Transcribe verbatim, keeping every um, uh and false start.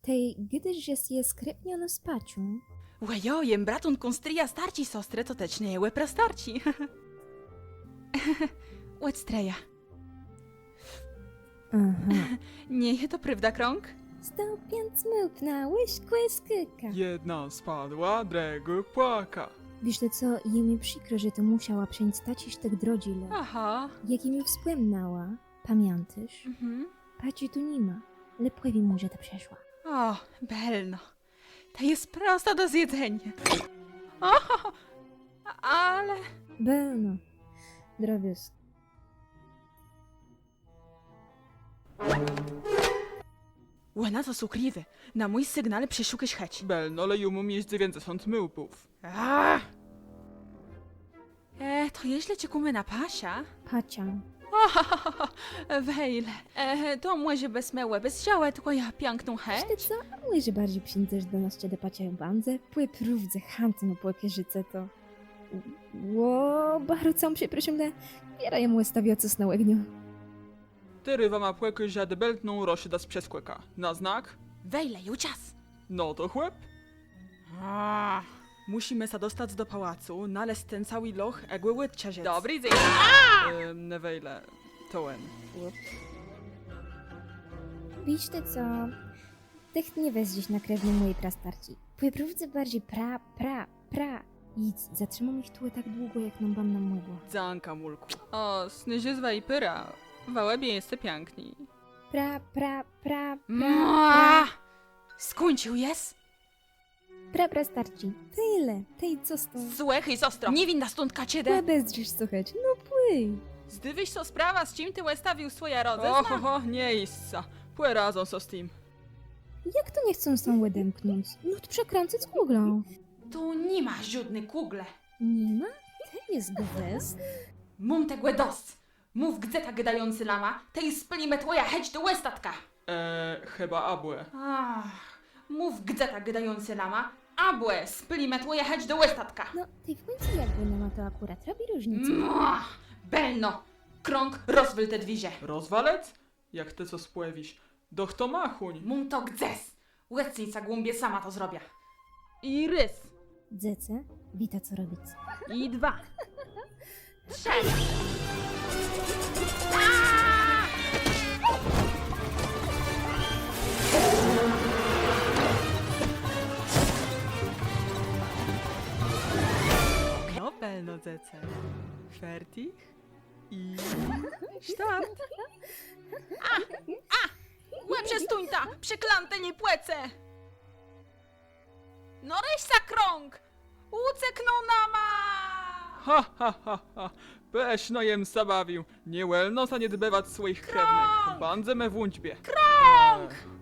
Tej gôdôsz, że jes skrëpniony z paczą? Ò jo, jem bratënką strija starczi sostrë, to téż nie je òpra starczi. Òd strëja. Aha. Nie je to prôwda, Krąg? Sto piãc małp na łóżkù skôka. Jedna spadła, drëgô płaka. Wiész të co, je mie przikro, że të mùszała przeńc taczi sztëk drodżi, le... Aha. Jak jem ju wspòmniała, pamiãtôsz? Mhm. Paczi tu ni ma, le pòwiém mù, że të przëszła. Ò, bëlno. To je prosto do zjedzeniô. Ò, ale... Bëlno. Drobiôzg. Òna cos ùkriwô. Na mój sygnał przëszukôsz chëcz. Bëlno, le ju móm jesz dzewiãcdzesąt małpów. A! E, to jeżlë czekómë na Pasiã? Paczã. Wejle, e, to mòże bësmë òbejrzałë twòjã piãkną chëcz? Wiész co, a mòże barżi przińdzesz do nas, czedë paczã ju bãdze? Pò prôwdze chãtno pòkôżã cë to. Ò, baro cã przeprôszóm, le wierã jem òstawiła cos na ògniu. Terô wama pòkôżã dëbeltną roszadã z przeskòkã. Na znak? Wejle, ju czas. No to chłop. A. Mùszimë sã dostac do pałacu, nalezc ten całi loch, a gò òdczarëc. Dobri dzéń. A! Em, ne wejle, to òn. Wiész të co? Të nie wëzdrzisz na krewną mòji prastarczi. Pò prôwdze barżi pra, pra, pra. Jidz, zatrzimóm jich tu tak długò, jak nóm bãdze mògła. Dzãka, mùlkù. Ò, snôżëzwa i pôra. Wa òbie jesce piãkny. Pra, pra, pra, pra, pra. Mua! Skùńcził jes? Pra, prastarczi. Tëli, tej co z tim? Słëchôj, sostro, nie wińdã stądka czedë. Òbezdrzisz sã chòc, no pòj. Zdôwôsz so sprawã, z czim të òstawił swòjã rodzëznã? Òhòhò, nie jiscã. Pòradzã so z tim. Jak to nie chcą sã òdemknąc? Nót przekrãcëc kùglã. Tu ni ma żódny kùgle. Ni ma? Të jes gwës? Móm tegò dosc. Mów, gdze ta gôdającô lama, tej spôlimë twòjã chëcz do òstatka. E, chëba abò. Ach, mów, gdze ta gôdającô lama, abò spôlimë twòjã chëcz do òstatka. No, tej w kùńcu jakbë nama to akùrat robi różnicã. Mua! Bëlno! Krąg, rozwôl te dwiérze. Rozwalëc? Jak të so spòwiész. Doch to machùń. Móm to gdzes. Òdsuń sã, głąbie, sama to zrobiã. I rôz. Dzecë, wiéta, co robic. I dwa. Trzë. No, bëlno, dzecë. Fertig? I start. A! A! Òprzestóńta, przeklãté niepòcë! No rësz sã, Krąg! Ùceknął nama! Ha, ha, ha, ha! Pëszno jem sã bawił. Nie wòlno zaniedbëwac swòjich krewnëch. Krąg! Bãdzemë w ùczbie. Krąg! E.